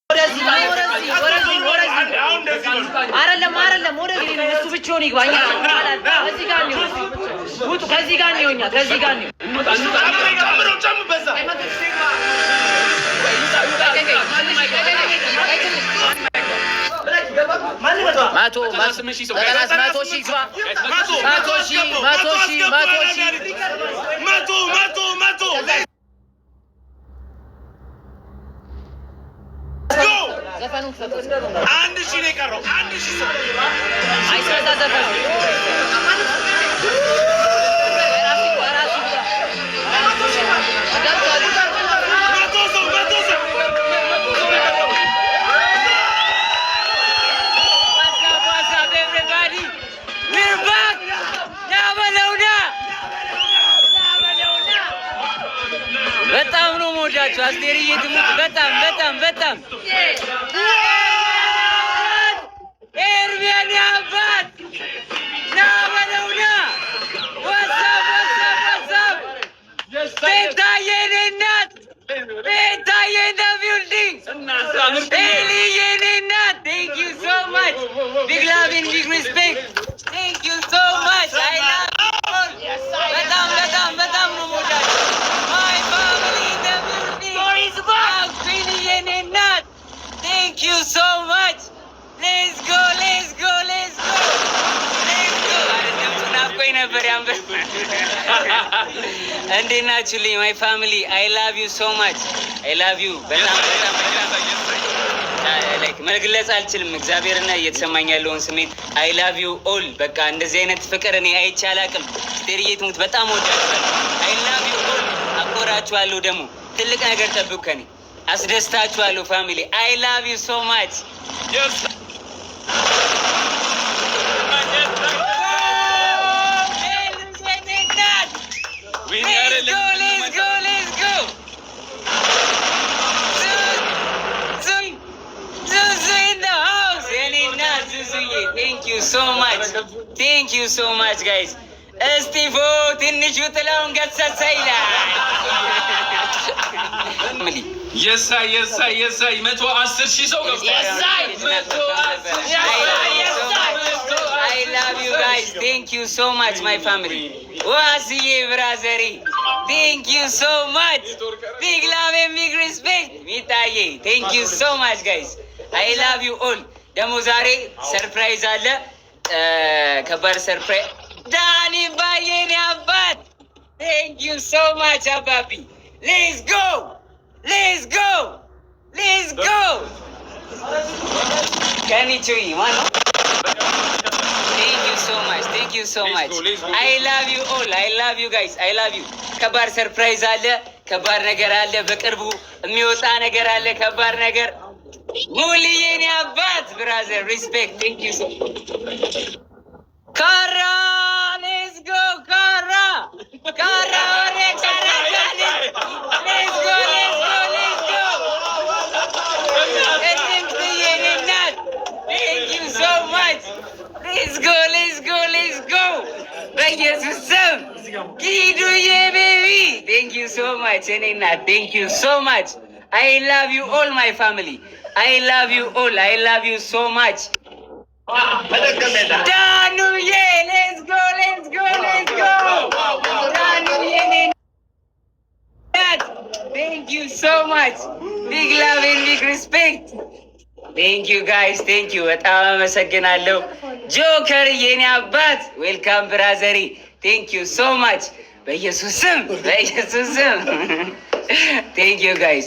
ወደዚህ ወደዚህ ወደዚህ ወደዚህ። አይደለም አይደለም፣ ወደዚህ ነው። እሱ ብቻውን ይግባ። እኛ እዚህ ጋር ነው። ውጡ። ከዚህ ጋር ነው። እኛ ከዚህ ጋር ነው። ጨምረው ጨምር በዛ። 100 100,000 ግባ። 100,000፣ 100,000፣ 100,000። 100፣ 100፣ 100። Go! ዘፈኑን ክፈቱት። 1,000 ነው የቀረው። 1,000 ሰው። አይስረዛ ዘፈኑ። ራሱ ይግባ፣ ራሱ ይግባ። ገብቷል። 100 ሰው፣ 100 ሰው። What's up, what's up, everybody? We're back! ና በለውና ና በለውና። በጣም ነው የምወዳችሁ። አስቴርዬ ትሙት፣ በጣም በጣም በጣም። ኤርሚያን አባት፣ ና በለውና። What's up, what's up, what's up? ቤታዬ የኔ እናት፣ ቤታዬ in the building፣ ኤሊ የኔ እናት፣ thank you so much, big love and big respect, thank you so much, I love በጣም በጣም በጣም ነው የምወዳችሁ። My family in the building፣ ኩዊን የኔ እናት፣ thank you so much. Let's go, let's go, let's go, let's go። ኧረ ድምፁ ናፍቆኝ ነበር። ያንበ እንዴት ናችሁልኝ? My family, I love you so much, I love you በጣም በጣም በጣም። Like መግለጽ አልችልም። እግዚአብሔርና እየተሰማኝ ያለውን ስሜት። I love you all። በቃ እንደዚህ አይነት ፍቅር እኔ አይቼ አላውቅም። ስቴርዬ ትሙት በጣም ወዳችኋለሁ። I love you all። አኮራችኋለሁ። ደግሞ ትልቅ ነገር ጠብቁ ከኔ። አስደስታችኋለሁ። Family, I love you so much. Yes. Let's go, let's go, let's go. ዙዙ in the house. የኔ እናት ዙዙዬ፣ thank you so much. Thank you so much, guys. እስጢፎ ትንሹ ጥላውን ገሰሰ ይላል። የሳይ የሳይ የሳይ፣ 110,000 ሰው ገብቷል። I love you guys. Thank you so much, my family. ዋስዬ brother ዬ፣ thank you so much. Big love and big respect. ሚጣዬ፣ thank you so much, guys. I love you all። ደግሞ ዛሬ surprise አለ። ከባድ surprise። ዳኒ ባየኔ አባት፣ thank you so much አባቢ። Let's go, let's go, let's go። ከኒቹይ ማነው? Thank you so much, thank you so much. I love you all, I love you guys, I love you። ከባድ surprise አለ፣ ከባድ ነገር አለ፣ በቅርቡ የሚወጣ ነገር አለ፣ ከባድ ነገር። ሙልዬ የኔ አባት፣ brother, respect, thank you so ካራ፣ let's go ካራ፣ ካራ ወሬ ካራ፣ let's go, let's go, let's go። ቅድምትዬ የኔ እናት፣ thank you so much. Let's go, let's go, let's go። በኢየሱስ ስም ኪዱዬ baby፣ thank you so much የኔ እናት፣ thank you so much. I love you all, my family. I love you all, I love you so much። ዳኑዬ፣ let's go, let's go, let's go። ዳኑዬ የኔ እናት፣ thank you so much, big love and big respect. Thank you guys, thank you፣ በጣም አመሰግናለሁ። ጆከር የኔ አባት፣ welcome brother ዬ፣ thank you so much። በኢየሱስ ስም፣ በኢየሱስ ስም፣ thank you guys.